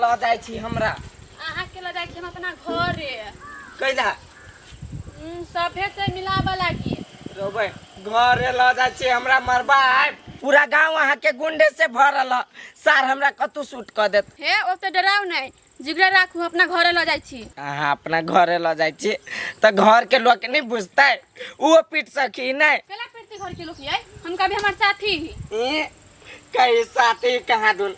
लऽ जाइ छी हमरा? अहाँ के लऽ जाइ छी हम अपना घरे। कैला? सभे से मिलाबऽ लागी। रोबै घरे लऽ जाइ छी हमरा, मरबा आबि पूरा गांव अहाँ के गुंडे से भरल ह। सार हमरा कतौ शूट कऽ देत। हे ओते डराउ नहि, जिगरा राखू, अपना घरे लऽ जाइ छी। अहाँ अपना घरे लऽ जाइ छी तऽ घर के लोक नहि बुझतै, ओहो पीट सकी नहि? केला पीटते घर के लोक यै? हम कभी हमर साथी ही। ई कहीं साथी कहाँ दून,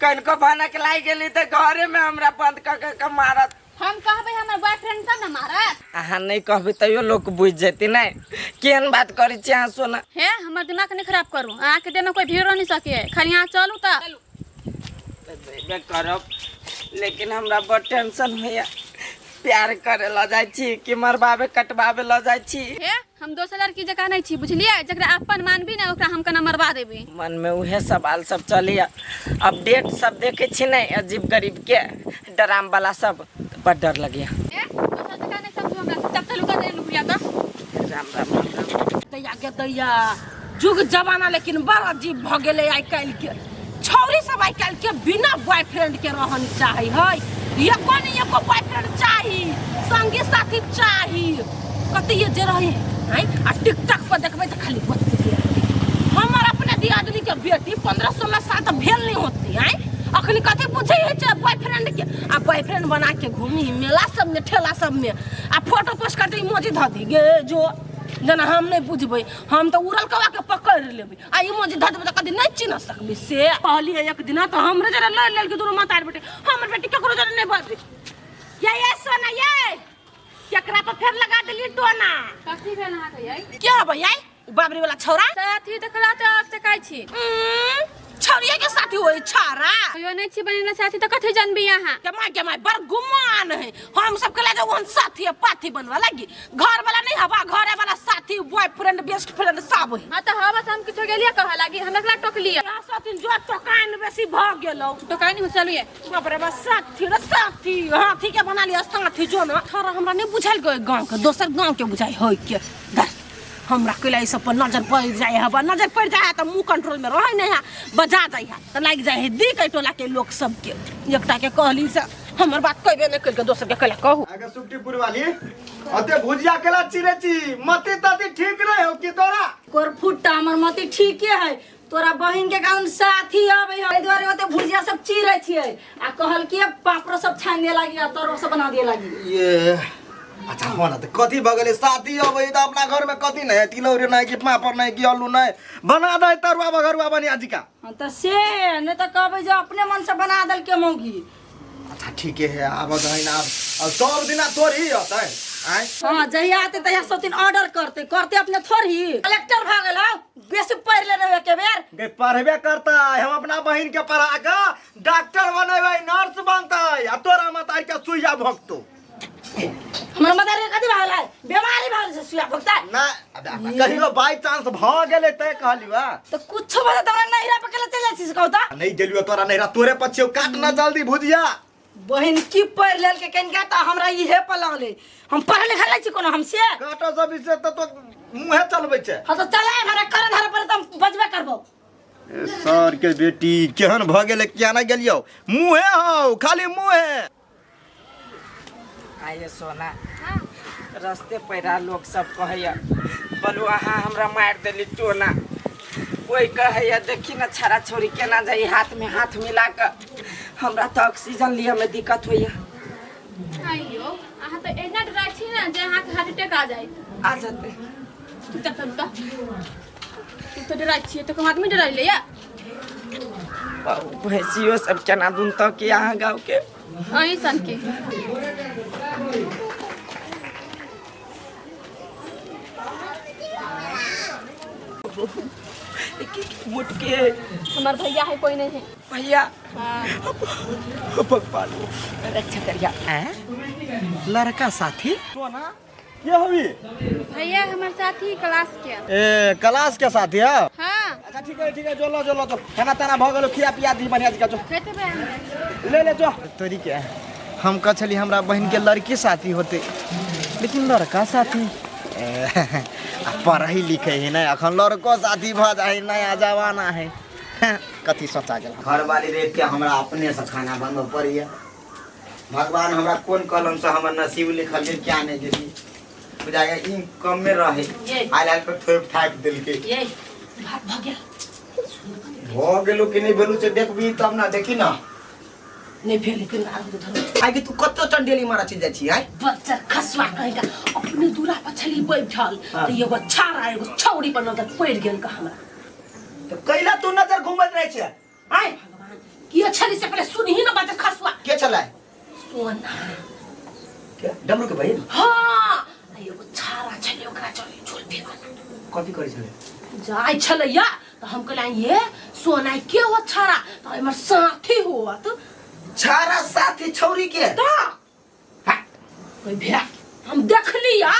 कनको भनक लागि गेली तऽ घरे में हमरा बंद कऽ के के मारत। हम कहबै हमर बॉयफ्रेंड तब ने मारत। अहाँ नहि कहबै तैयो लोक बुझि जेतै नहि? केहन बात करै छी अहाँ सोना? हे हमर दिमाग नहि खराब करू, अहाँके देहमे कोई भीड़ नहीं सके, खाली अहाँ चलू तऽ चलू। तऽ जेबे करब, लेकिन हमरा बड़ टेंशन होइया। प्यार करे लऽ जाइ छी कि मरबाबे कटबाबे लऽ जाइ छी? हे हम दोसर लड़की जकाँ नहि छी, बुझलियै? जकरा अपन मानबी ने ओकरा हम केना मरबा देबै। मन में उहे सवाल सब चलैया। अपडेट सब देखे छी ने अजीब गरीब के डराम वाला सब, तऽ बड़ डर लगैया। हे दोसर जकाँ नहि समझू हमरा, चुपचाप चलू तऽ नुकरिया तऽ। राम राम राम राम। दैया गे दैया, जुग जमाना लेकिन बड़ अजीब भऽ गेलै। आइ काल्हि के छौरी सब आइ काल्हि के बिना बॉयफ्रेंड के रहन चाहे है। एको ने एको बॉयफ्रेंड चाही, संगी साथी चाही। कते ये जे रहे हैं आ टिकटॉक पर देखबै तऽ खाली बतिये रहतै। हमर अपने दियादनी के बेटी 15-16 साल तऽ भेल नहीं होती हैं, अखनी कथी बुझै है छै बॉयफ्रेंड के, आ बॉयफ्रेंड बना के घूमी मेला सब में, ठेला सब में, आ फोटो पोस्ट करते इमोजी धऽ दी गे जो, जेना हम नहि बुझबै। हम तऽ उड़ल कौआ के पकड़ लेबै आ इमोजी धऽ देबै तऽ कदी नहि चिन्ह सकबै। से कहलियै एक दिना तऽ हमरे जरा लड़ि लेलकै दुनू मातार बेटी। हमर बेटी ककरो जरा नहि बजै। ये ये सोना ये केकरा पर फेर लगा देली टोना? कथी भेल अहाँके यै? क्या भैया बाबरी वाला छौरा साथी देखला तऽ आब चकाइ छी। छौरिया के साथी होई छारा। कहियो नहि छी बनेने साथी तऽ कथी जानबी अहाँ? के माय के माय, बड़ गुमान है। हम सब के लागे ओहन साथी आ पाथी बनवा लागी। घर वाला नहीं हवा, घरे वाला साथी, बॉयफ्रेंड, बेस्ट फ्रेंड सब है। हाँ तऽ हवा तऽ हम किछो गेलियै कहऽ लागी, हम एकरा टोकलियै। यहाँ साथी जो टोकाइन बेसी भ गेलौ। टोकाइन हो चलू ये। बाप रे बाप, साथी रे साथी, हाथी के बना लिया साथी जो ना। थोड़ा हमरा नहीं बुझाइल गए गांव के, दोसर गांव के बुझाइ होय के। धर, हमरा कैला ई सब पर नजर पड़ जाए है, नजर पड़ जाए है तऽ मुंह कंट्रोल में रहे नहीं है, बजा जाए है तऽ लागि जाए है दी के टोला के लोग सबके। एकटा के कहली से हमर बात कहबे नहीं कइलके, दोसर के कैला कहू। आगे सुखटीपुर वाली अते भुजिया केला चिरे छी, मती तती ठीक रहे हो की तोरा? कोरफुट्टा हमर मती ठीके है, तोरा बहिन के कारण साथी आबै है, एहि दुआरे ओते भुजिया सब चीरै छियै आ कहलकै पापड़ो सब छानि दिए लागी आ तरो सब बना दिए लागी। ये अच्छा हो ना, त कथी भ गेलै? साथी अबै त अपना घर में कथी नहीं है, तिलौरी नहीं कि पापड़ नहीं कि आलू नहीं, बना दे तरुआ बघरुआ बनिया जी का। हाँ, त से नहीं त कहबै जे अपने मन से बना देलकै मौगी। अच्छा ठीके है, आब दही ना, अब सब दिना तोरी अतै आय। हाँ जहिया आते तहिया सब दिन ऑर्डर करते करते अपने थोड़ी कलेक्टर भऽ गेल हौ, बेसी पढ़ि लेने हो एके बेर। गे पढ़बे करतै, हम अपना बहिन के पढ़ा के डॉक्टर बनेबै, नर्स बनतै आ तोरा मताई के सुइया भोगतो। हमर मदर के कथी भऽ गेलै? बीमारी भऽ गेल छै सुइया भोगतै ना। अबे कहियो बाई चांस भऽ गेलै तै कहलियो आ। तऽ कुछो भऽ जेतै हमरा नैहरा पर केला चलि जाइ छी से कहू तऽ? नहीं गेलियो तोरा नैहरा, तोरे पछियो काट ना जल्दी भुजिया। बहिन की पढ़ि लेलकै कनिका तऽ हमरा इहे पर लगलै, हम पढ़ल लिखल नहि छी कोनो हम से। काटो सब से तऽ तो मुँहे चलबै छै। हाँ तऽ चलै हमरा कर धरे पर तऽ हम बजबे करबौ। ए, सर के बेटी केहन भऽ गेलै किया नहि गेलियो, मुँहे हौ खाली मुँहे। आइए सोना, रस्ते पैरा लोग सब कहैया बोलू अहाँ हमरा मारि देली टोना, कोई कहैया देखी ना छड़ा छोरी केना जाई हाथ में हाथ मिला के, हमरा तऽ ऑक्सीजन लिअ में दिक्कत होइया। आइयो अहाँ तऽ एना डराइ छी ने जे अहाँके हार्ट अटैक आ जायत। आ जेतै। चुपचाप चलू तऽ। तू तऽ डराइ छियै तऽ कोनो आदमी डराइले या? भैंसियो सब केना दुन तऽ कि अहाँ गाँव के अहीं सन के। मुटके हमार भैया है कोई नहीं है। भैया भगवान रक्षा करिया। लड़का साथी सोना के हवी? भैया हमार साथी क्लास के। ए क्लास के साथी है? हाँ। अच्छा ठीक है ठीक है, जो लो जो लो, खाना ताना भ गेलो, खिया पिया दी बढ़िया से, जो खेते बे हम। ले ले जो। तोरी के हम कह छली हमरा बहन के लड़की साथी होते, लेकिन लड़का साथी ए, आ पढ़ै लिखै है नहीं, अखन लड़को साथी भ जाए, नया जमाना है। कथी सोचा गेल। घरवाली रहि के हमरा अपने से खाना बनबऽ पड़ैया। भगवान हमरा कोन कलम से हमर नसीब लिखल जे क्या नहीं गेली बुझाइया ई कमे रहे ये। आयल आयल के थोपि थापि देलकै। ये भात भऽ गेल। भऽ गेलो कि नहि भेलो से देखबी तब ना, देखी ना। नहीं भेल लेकिन आरो के धरो। आइ के तू कत्तो चंडेली मारा चलि जाइ छी आइ? बच्चा खसवा कहेगा अपने दूरा पर छली बैठल हाँ। तो एगो छाड़ा एगो छौड़ी पर नजर पड़ि गेल का हमरा। तो कैला तू नजर घुमैत रहै छै आइ? भगवान के छली से पहले सुनही ना बच्चा खसवा। के छलै? सोना। के डमरू के बहिन? हाँ, आ एगो छाड़ा छलै ओकरा चले झोल फेंकल। कथी करै छलै? जाइ छलैया तो हम कहलियै ये सोना के हो छाड़ा तो हमर साथी होत। छाड़ा साथी छौरी के? तो कोई भैया हम देखलिया।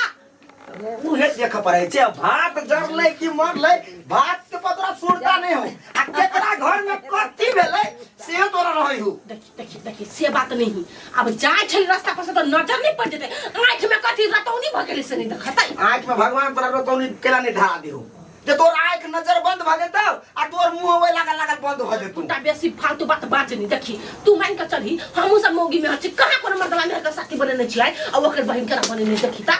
उहे देख पड़ै छै भात जरलै कि मरलै, भात के पतरा सुरता नहीं हो आ केकरा घर में कथी भेलै से तोरा रहै हो। देखी देखी देखी से बात नहीं, अब जाय छली रास्ता पर से तो नजर नहीं पड़ जेतै, आँख में कथी रतौनी भ गेलै से नहीं देखतै। आँख में भगवान तोरा रतौनी केला नहीं धरा दिहो जे तोर आँख नजर बंद भ जेतौ आ तोर मुंह होय लागल लागल बंद भ जेतौ। तू बेसी फालतू बात बाज नहीं, देखी तू मान के चलही हमहू सब मौगी में हछि कहाँ कोनो मर्दवा में के साथी बनेने छियै आ ओकर बहिन केना बनेने देखी ता।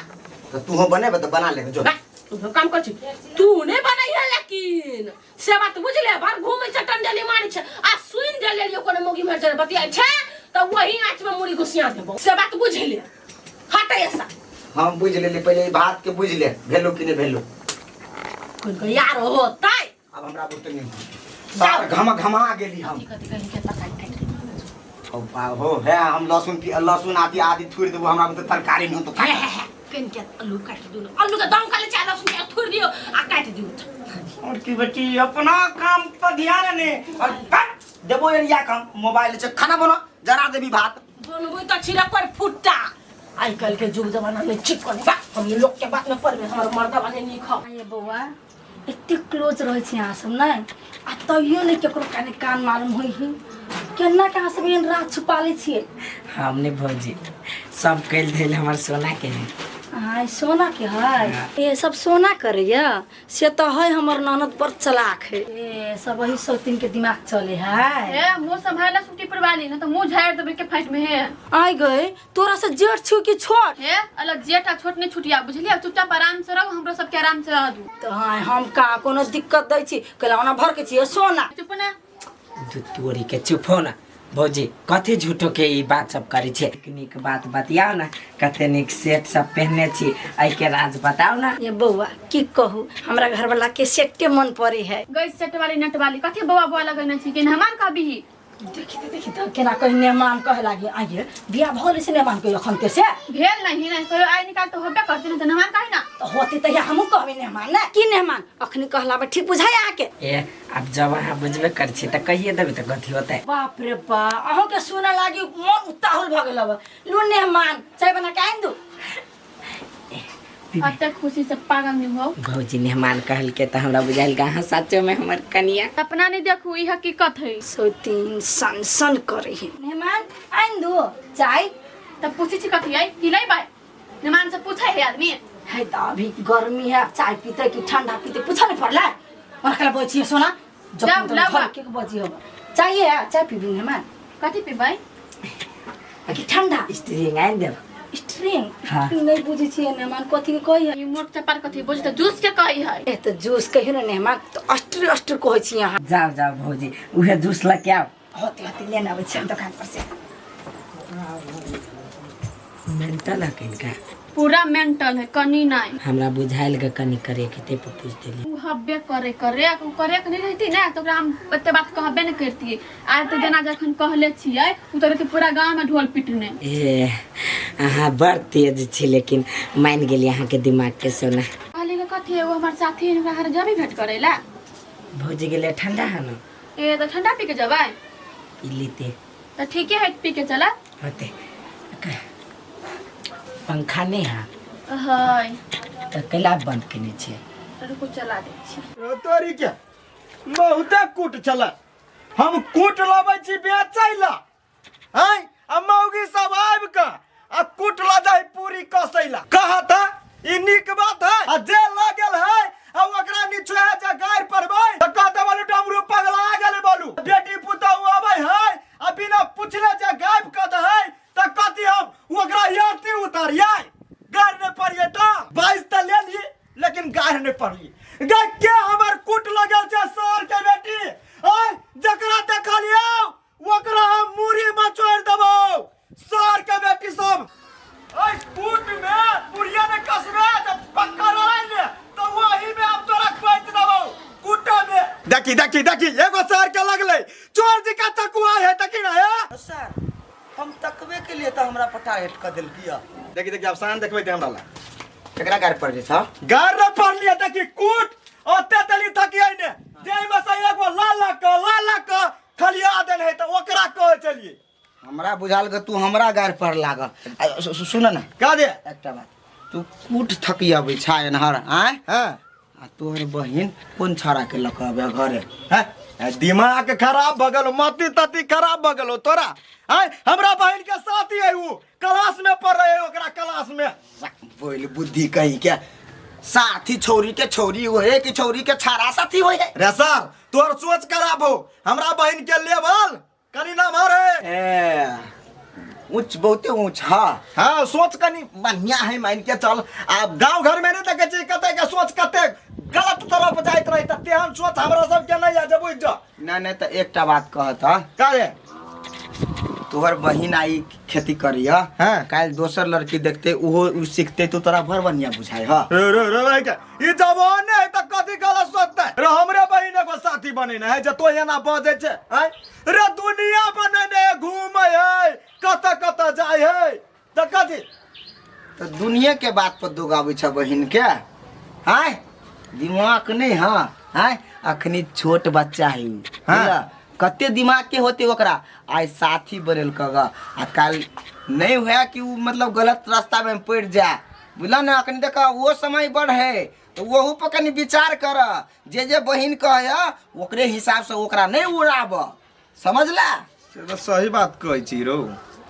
त तू हो बनेबे त बना ले जो। बा, तू हो काम कर छी तू नहीं बनैहे लेकिन से बात बुझले बार घूमै छै टंडली मारै छै आ सुनि जे लेलियो कोनो मौगी में जरे बतियाइ छै त वही आँच में मुड़ी घुसिया देबो से बात बुझले। हट ऐसा हम बुझ लेली पहिले ई भात के बुझ ले भेलो कि नहीं भेलो। कोन को यार होतै। अब हमरा बुते नहीं सार घमा घमा गेली हम। कथी कथी कहि के तकाइ काटि। हो है हम लहसुन लहसुन आदि आदि थुरि देबो हमरा बुते तरकारी नहीं होतो। हे हे हे कनि के आलू काटि दियौ आलू के दम काले चाहे लहसुन के थुरि दियौ आ काटि दियौ। और की बेटी अपना काम पर ध्यान ने और देबो एरिया काम मोबाइल से खाना बनो जरा देबी भात बनबो त छिरा पर फुट्टा। आइ काल्हि के जुग जमाना में ठीक कोनी बा हम लोग के बात में पड़बे हमर मर्दवा ने नीक हो। ये बौआ एते क्लोज रहै छी अहाँ सब नै आ तैयो नै केकरो काने कान मालूम होइ ही केना के अहाँ सब एहन राज छुपा लै छियै? हमने भौजी सब कैल धैल हमर सोना के है। हाँ सोना के है ये सब सोना करैया से तो है हमर ननद बड़ चलाक है ए सब वही सौतीन के दिमाग चले है। ए मुंह संभाला सुटी पर वाली न त मुंह झाड़ देबे के फाइट में है। आइ गए तोरा से जेठ छु कि छोट? हे अलग जेठ आ छोट नहीं छुटिया बुझलिया, चुपचाप आराम से रहो हमरो सब के आराम से रह दू। तो हाँ हम का कोनो दिक्कत दै छी कहला ओना भर के छी सोना। चुप ना तोरी के चुप हो ना भौजी कथी झूठो के ई बात सब करै छै। नीक बात बतियाओ ना कते नीक सेट सब पहने छी एहि के राज बताओ ना। ये बौआ की कहू हमरा घर वाला के सेटे मन पड़े है। गई सेट वाली नट वाली कथी बौआ बौआ लगैने छी के हमान कहबी? देखी देखी त केना कहि नेमान कहे लागी आइए बियाह भऽ गेलै से नेमान के अखन ते से भेल नहीं नहीं कहियो आइ निकाल त होबे करते न त नेमान कहि ना त होते त हमहू कहबे नेमान ना की नेमान अखनी कहला में ठीक बुझाय अहाँ के। ए अब जब अहाँ बुझबे कर छी त कहिए देबे त कथी होतै? बाप रे बा अहूँ के सुने लागी मन उताहुल भऽ गेल अब। लू नेमान चाय बना के आनि दू। अते खुशी से पागल नहीं हो। भौजी मेहमान कहल के त हमरा बुझाइल कि अहाँ सचो में हमर कनिया। अपना नहीं देखू ई हकीकत है। सौतीन सन सन करे है। मेहमान आनि दू चाय। त पूछी छी कथी है कि नहीं भाई मेहमान से पूछे है आदमी है त अभी गर्मी है चाय पीते कि ठंडा पीते पूछा नहीं पड़ला और कल बची सोना जाओ, जब लाओ बा। के बची हो चाहिए है चाय पीबी मेहमान कथी पीबै कि ठंडा स्ट्रिंग आनि देब। स्ट्रिंग हाँ। नहीं बुझै छियै मेहमान कथी के कही है? ई मोट चपार कथी बुझ त जूस के कही है। ए त जूस कहियो ने मेहमान त अस्ट्री अस्ट्री कहै छी अहाँ। जाओ जाओ भौजी उहे जूस ल के आओ। होते होते लेने आबै छी दुकान पर से। मेंटल है किनका? पूरा मेंटल है कनी नहीं। हमरा बुझाइल के कनी करे के ते पर पूछ देली। उ हब्बे करे करे उ करे के नहीं रहती ना तो ओकरा हम एते बात कहबे न करतिए। आज त जेना जखन कहले छियै उ त रहती पूरा गांव में ढोल पिटने। ए अहाँ बड़ तेज छी लेकिन मान गेली अहाँ के दिमाग के सोना। कहली के कथी एगो हमर साथी है ओकरा हर जबी भेंट करेला। भौजी गेले ठंडा है ना? ए त ठंडा पी के जबै? पी लेते। त ठीके है पी के चला। होते पंखा नहीं है? हाय त कैला बंद केने छियै? रुकू चला दै छी। तोरी के बहुते कूट छला हम कूट लाबै छी बेचै ला हैं आ मौगी सब आबि के आ कूट ला जाय पूरी कसै ला कहत है ई नीक बात है आ जे लागल है आ ओकरा निछुए जे गारि पड़बै तऽ कहते बोलू डमरू पगला गेलै बोलू बेटी पुतहु अबै है आ बिना पुछले जे गायब कऽ दे है तऽ कथी हम ओकरा आरती उतारियै गारि नहि पड़ियै तऽ बाइस तऽ लेलियै लेकिन गारि नहि पड़लियै गे के हमर कूट लगल छै सर के बेटी आय जकरा देखलियौ ओकरा हम मूड़ी में छोड़ देबो सर के बेटी सब ऐ कूट में मुड़िया ने कसबे त पक्का लड़ाई ने तो वही में हम तोरा खोज देबो कूटा में देखी देखी देखी एगो सर के लगले चोर जी का चकुआ है देखी ना है सर हम तकबे के लिए तऽ हमरा पर टारगेट कऽ देलकी यऽ देखी देखी आब सान देखबै ते हमरा ला केकरा गाड़ी पड़ जाइ छह गार न पड़लिए देखी कूट ओते तली थकियै ने जाहि में से एगो लाला क लाला क खलिया देल है त ओकरा कहै छलिए हमरा बुझाल के तू हमरा गाड़ पर लागल आ, सुन ने का दे एकटा बात तू कूट थकी अबै छा एनहर आँय हां आ तोहर बहिन कोन छौड़ा के लऽ कऽ अबै घरे हैं? दिमाग खराब भऽ गेलो मति तति खराब भऽ गेलो तोरा आय हमरा बहिन के साथी है ऊ क्लास में पढ़ रहे ओकरा क्लास में बोल बुद्धि कहीं के साथी छौरी के छौरी होए कि छौरी के छाड़ा साथी होए रे सर तोहर सोच खराब हो हमरा बहिन के लेवल कनी ना मारे ए ऊंच बहुते ऊंच हा हाँ सोच कनी बढ़िया है मान के चल आब गांव घर में नहीं देखे छी कते के सोच कते गलत तरफ जाइत रही त तेहन सोच हमरा सब के नहीं है जे बुझ जा नहीं नहीं तो एकटा बात कहत हा का रे तोहर बहिन आई खेती करिया हाँ। काल्हि दोसर लड़की देखते ओहो उ सीखते तो तोरा बड़ बढ़िया बुझाय हा रे रे रे भाई के ई जवान है त कथी गलत सोचते रे हमरे बहिन एगो साथी बनेने है जे तो एना बजै छै आँय रे दुनिया बनेने है घूमै है कतऽ कतऽ जाइ है त कथी तो दुनिया के बात पर दोगाबै छ बहिन के आय दिमाग नहीं हाँ आय अखनी छोट बच्चा है उ, हाँ। बुझला? कते दिमाग के होते ओकरा आइ साथी बनेल कग आ काल नहीं हुआ कि उ मतलब गलत रास्ता में पड़ जाए बुझला ना अखनी देख वो समय बढ़ है तो वहू पर कनी विचार कर जे जे बहिन कहे ओकरे हिसाब से ओकरा नहीं उड़ाब समझला से तऽ सही बात कहै छी रौ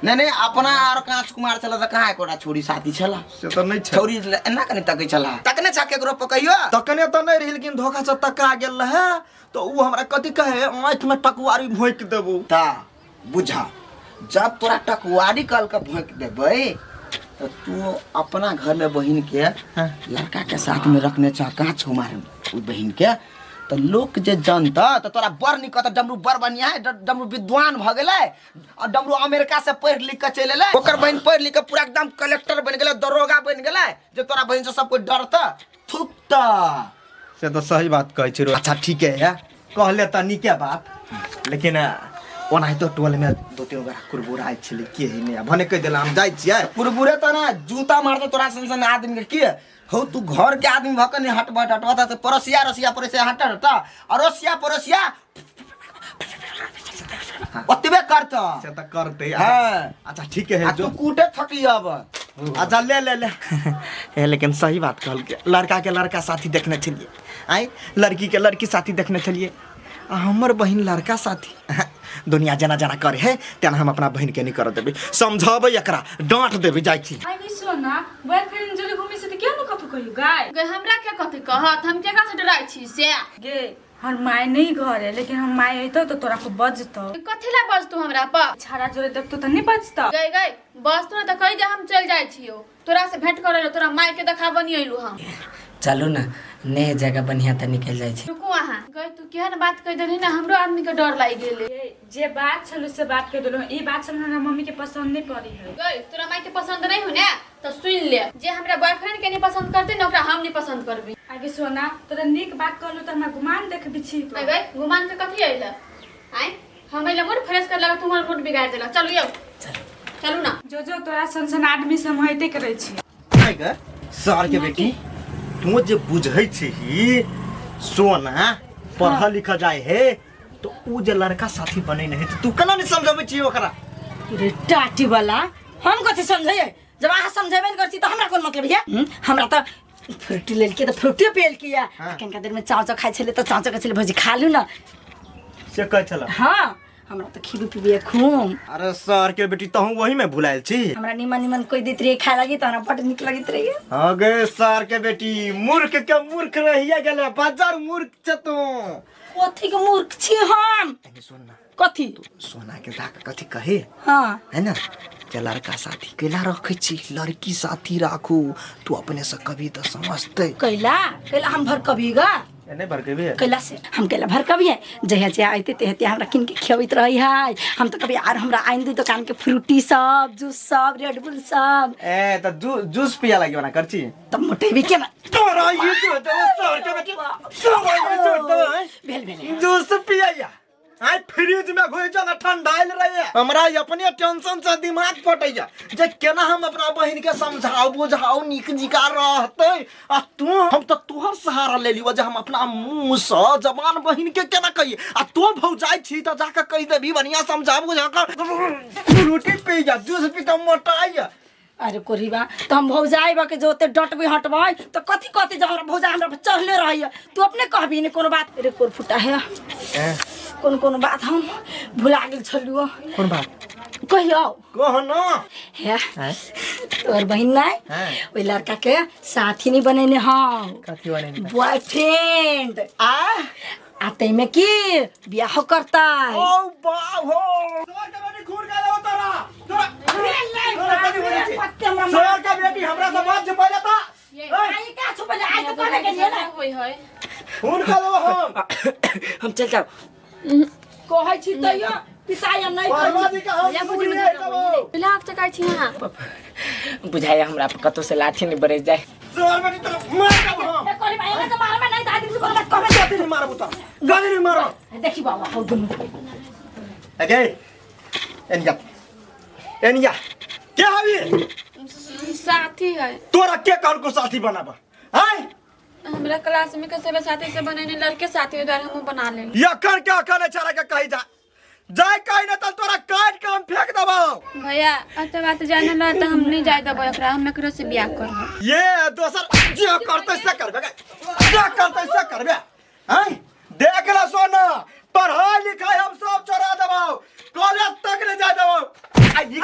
नहीं नहीं अपना आर कांच कुमार छला तऽ कहाँ एकोटा छोरी साथी छला से तऽ नहि छै छौरी एना कनी तकै छला तकने छा केकरो पर कहियो तकने तऽ नहि रही लेकिन धोखा से तका गेल रहे तऽ उ हमरा कथी कहे आँखिमे टकुआरी भोंकि देबू ता बुझा जब तोरा टकुआरी कल के भोंक देबै तो तू अपना घर में बहिन के लड़का के साथ में रखने छह कांच कुमार उ बहिन के तो लोक जे जनता तो तोरा बड़ निक कहता डमरू बड़ बढ़िया है डमरू विद्वान भ गेलै और डमरू अमेरिका से पढ़ लिख के चलि एलै ओकर बहिन पढ़ लिख के पूरा एकदम कलेक्टर बनि गेलै दरोगा बनि गेलै जे तोरा बहिन से सब कोई डरता थुकता से तऽ सही बात कहै छी अच्छा ठीके है कहले तऽ नीके बात लेकिन ओनाहितो टोल में दो तीन गोरा कुरबुराइ छलै के है नहि भने कहि देला हम जाइ छियै कुरबुरे तऽ ना जूता मारतो तोरा सन सन आदमी के की हौ तू घर के आदमी भऽ के नहि हटबट हटबत तऽ पड़ोसिया रसिया पड़ोसिया हट हट अड़ोसिया पड़ोसिया ओतबे करत से तऽ करतै हाँ। अच्छा ठीक है आ जो तू कूटे थकी अब अच्छा ले ले ले हे लेकिन सही बात कहलकै लड़का के लड़का साथी देखने छलियै आँय लड़की के लड़की साथी देखने छलियै आ हमर बहिन लड़का साथी दुनिया जेना जेना करे है तेना हम अपना बहिन के नहीं कर देबै समझेबै एकरा डांट देबै जाइ छी आइ सोना बॉयफ्रेंड जोरे घूमे से त क्यों न कथु कहियो गाय गे हमरा के कथी कहत हम केकरा से डराइ छी से गे हमर माय नहीं घर है लेकिन हम माय अइतो तो तोरा को बजतो कथी ला बजतू हमरा पर छाड़ा जोरे देखतो त नहीं बजतो गई गई बजतू ना त कहि दे हम चल जाइ छियो तोरा से भेंट करे तोरा माय के देखाबऽ नहीं अइलू हम चलू ने नेह जगह बढ़िया तऽ निकलि जाइ छै रुकू अहाँ गई तू केहन बात कहि देलही ना हमरो आदमी के डर लागि गेलै जे बात छलो से बात कह देलहुँ ई बात सब हमरा मम्मी के पसंद नहीं पड़ी है गई तोरा माय के पसंद नहीं हो ने तो सुन ले जे हमरा बॉयफ्रेंड के नहीं पसंद करते ना ओकरा हम नहीं पसंद करबी आगे सोना तोरा नीक बात कहलू तऽ हमरा गुमान देखबी छी तो गई गुमान के कथी अइला आय हम अइला मूड फ्रेश कर लगा तू हमर मूड बिगाड़ देला चलू यौ चलू ना जो जो तोरा सन सन आदमी से हम हइते करै छी आइ गे सर के बेटी तू जे बुझै छिही सोना पढ़ल लिखल जाय हे तो ऊ जे लड़का साथी बने नहीं तो तू केना नहीं समझबै छी ओकरा रे टाटी वाला हम कथी समझैयै जब अहाँ समझेबे नहि करै छी तऽ हमरा कोन मतलब ये हमरा तऽ फ्रूटी लेलकै तऽ फ्रूटियो पियलकै ये आ कनिका देरमे चाव चाव खाइ छलै तऽ चाव चाव कहै छलै भौजी खा लू ने से कहै छला हाँ हमरा तो खिबी पिबिए खूब। अरे सर के बेटी तहु वही में भुलायल छी। हमरा निमन निमन कोई देत रहे खाए लगी त हमरा बड नीक लगैत रहे। हाँ गे सर के बेटी मूर्ख के मूर्ख रहिए गेले, बाजार मूर्ख छ तू। कथी के मूर्ख छी हम? एने सुन ना। कथी? सोना के दाक कथी कहे? हाँ। है ना, जे लड़का साथी कैला रखे छी, लड़की साथी राखू, तू अपने से कभी तो समझते। कैला कैला हम भर कभी गा नहीं भर कभी कैला से हम कैला भर कभी है, जहिया जहिया आते ते ते हमरा किन के खियाबैत रही है। हम तो कभी आर हमरा आइन दी दुकान के फ्रूटी सब, जूस सब, रेड बुल सब। ए त जूस पिया लागी बना करची त मोटेबी के ना तोरा ये जो तो सर के बेटी तोरा ये जो तो भेल भेल जूस पिया आई फ्रिज में घुस जाना ठंडाइल रहे। हमरा अपने टेंशन से दिमाग फटैया जे केना हम अपना बहिन के समझाओ बुझाओ नीक जिका रहते, आ तू हम तो तोहर सहारा ले लियो जे हम अपना मुंह से जवान बहिन के केना कहिए, आ तू भौजाई छी त जाके कहि देबी बढ़िया समझा बुझा कर रोटी पी जा जूस पी के मोटाइया। अरे कोरीबा तो हम भौजाई बा के जो ओते डटबी हटबै तो कथी कथी जो हमरा भौजाई हमरा पर चढ़ले रहैया, तू अपने कहबी ने कोनो बात। अरे कोर फुटा है कोन कोन बात हम भुला गेल छलियो। कोन बात कहियो कह ना। हे तोर बहिन नहीं ओइ लड़का के साथी नहीं बनेने हौ। कथी बनेने? बॉयफ्रेंड। आ तैमे की बियाह करता। ओ बाप हो तोर के बेटी घूर गेल हो तोरा तोरा तोरा के बेटी हमरा से बात छुपा जाता। आई का छुपा आई तो कहने के लिए ना होय है फोन कर दो हम चल जाओ कहै छी तैयो पिताया नहीं परमाजी का हम सुनिए तब लाख चकाइ छी यहाँ बुझाया हमरा पर कतौ से लाठी नहीं बरस जाए। तोर बेटी तोरा मार देबो हम। ए कोरी भाई एना मारबे नहीं त आदमी से कोनो बात कहबे गदी नहीं मारबो त गदी नहीं मारबो। देखी बाबा हो दुनु अगे एनिया एनिया के हबी साथी है तोरा के कहल को साथी बनाबा? हैं हमरा क्लास में के सब साथी से बनेने लड़के साथी द्वारा हम बना ले। यकर के अखन छाड़ा के कहि जा जाय कहि न त तोरा काट के हम फेंक देबो। भैया अते बात जाने ला त हम नहीं जाय देबो एकरा, हम एकरो से बियाह करबो। ये दोसर जे करतै से करबे, जे करतै से करबे। हैं देख ल सोना पढ़ाई लिखाई हम सब छोड़ा देबो, कॉलेज तक नहीं जाय देबो। आ ई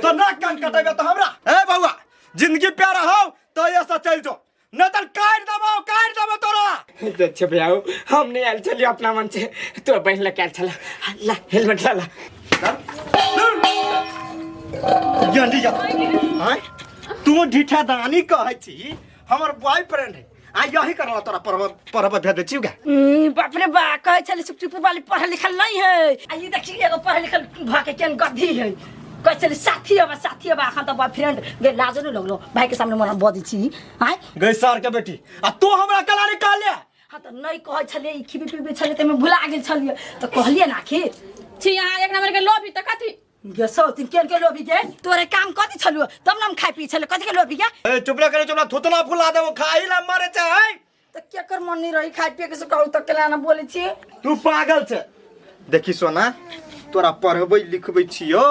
तो ना कान कटेबे तो हमरा। ए बउआ जिंदगी प्यारा हो तो ऐसा चल जो, नहीं तो काट देबो काट देबो तोरा। अच्छा भैया हम नहीं आयल चलियो अपना मन से, तो बहन लग के चला ला हेलमेट ला ला जल्दी जा। हां तू ढीठा दानी कहै छी हमर बॉयफ्रेंड है, आ यही करला तोरा पर्व पर्व भेज दै छियौ गे। बाप रे बा कहै छलै सुखटीपुर वाली पढ़ल लिखल नहीं है, आ ई देखी एगो पढ़ल लिखल भ के केन गधी है। कहै छलै साथी अब साथी अब अखन त बॉयफ्रेंड गे लाजो नहीं लगलो भाई के सामने मना बजै छी। हां गई सर के बेटी आ तू हमरा कला निकाल ले। हां त नहीं कहै छलै ई खिबी पिबी छलै त हम भुला गेल छलियै त कहलियै ना आखिर छी यहाँ एक नंबर के लोभी त कथी गे सौ तीन केन के लोभी गे तोरे काम कथी छलु तब न हम खाइ पी छलै कथी के लोभी गे। ए चुप रह करे चुप रह थुतना फुला देबो खाइ ला मरे छै। है त केकर मन नहीं रही खाइ पिए के से कहू त केला ना बोलै छी। तू पागल छै। देखी सोना तोरा पढ़बै लिखबै छियौ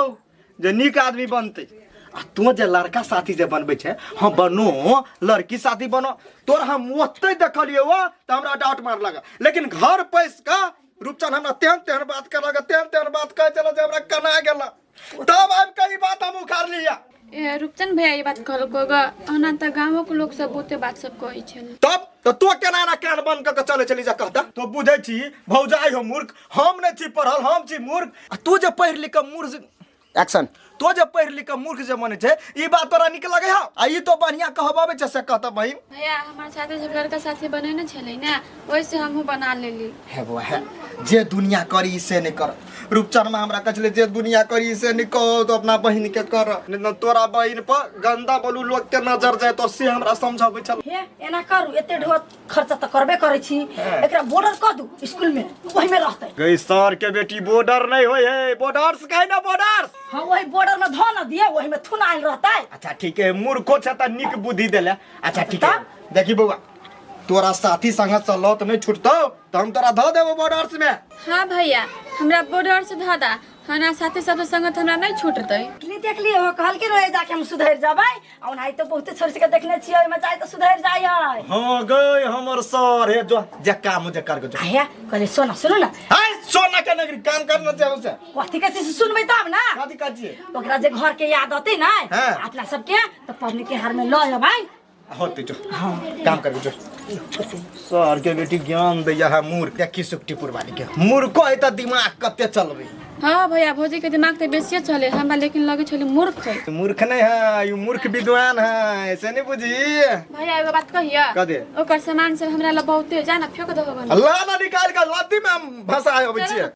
जे नीक आदमी बनतै, आ तू जे लड़का साथी जे बनबै छै हाँ बनो लड़की साथी बनो, तोरा हम ओतै देखलियौ त हमरा डाउट मार लगा, लेकिन घर पैस का रूपचंद हमरा तेहन तेहन बात कर लगा तेहन तेहन बात कहे चला जे हमरा कना गेला, तब आबि के ई बात हम उखाड़ लिया। ए रूपचंद भैया ई बात कहलको ग, ओना त गांवो के लोग सब बहुते बात सब कहै छै। तब त तू केना ना कान बंद क के चले चली जा कहता तो बुझै छी भौजाई हो मूर्ख, हम नै छी पढ़ल हम छी मूर्ख, आ तू जे पढ़ि लिख के मूर्ख एक्शन तो जे पढ़ि लिख के मूर्ख जे बनै छै ई बात तोरा नीक लगै हौ? आ ई तो बढ़िया कहबाबै छै से कहता बहिन। भैया हमार साथे सब लड़का साथी बनेने छलै ने ओइसे हमहूँ बना लेली। हे बौआ हे जे दुनिया करी से नहीं कर। रूपचंद में हमरा कहै छलै जे दुनिया करी से नहीं कहो तो अपना बहिन के कर, नहीं तो तोरा बहिन पर गंदा बोलू लोग के नजर जाए तो से हमरा समझाबै छल। हे एना करू एते ढो खर्चा त करबे करै छी, एकरा बॉर्डर क दू स्कूल में ओही में रहतै। गई सर के बेटी बॉर्डर नहीं होय है, बॉर्डर्स कहै ना बॉर्डर्स। हां वही बॉर्डर में धो न दिए वही में थुना आइल रहतै। अच्छा ठीक है मूर्खो छ त नीक बुद्धि देले। अच्छा ठीक है देखी बौआ तोरा साथी संग चलो त नहीं छुटतो त हम तोरा धो देबो बॉर्डर्स में। हां भैया हमरा बॉर्डर से धो दा, हाँ ना, साथी सब संगत हमरा नहीं छूटतै। देखली देखली हो कहल के रहे जाके हम सुधर जबै आ ओनाही तो बहुते छोरी के देखने छियै ओहिमे जाय तऽ सुधर जाइ है। हाँ गई हमर सर हे जो जे काम जे कर के जो। आ हे कहले सोना सुनू ना। हाय सोना के नगरी काम करना चाहो से। कथी कथी से सुनबै तब ना। कथी कथी? ओकरा जे घर के याद अतै ना हाँ। अपना सबके तऽ पबनी तिहार में लऽ अबै। होते जो काम करके जो। सर के बेटी ज्ञान दैया है मूर्ख देखी सुकटीपुर वाली के मूर्खो है त दिमाग कते चलबे। हाँ भैया भौजी के दिमाग तो बेसिए चले हमरा, लेकिन लगे छले मूर्ख है। मूर्ख नहीं है you, मूर्ख विद्वान है, ऐसे नहीं बुझी। भैया एगो बात कहिया? कह दे। ओकर सामान सब हमरा ला बहुते जा ना फेंक दहो। अल्लाह ना निकाल के लद्दी में हम भसाए अबै छियै।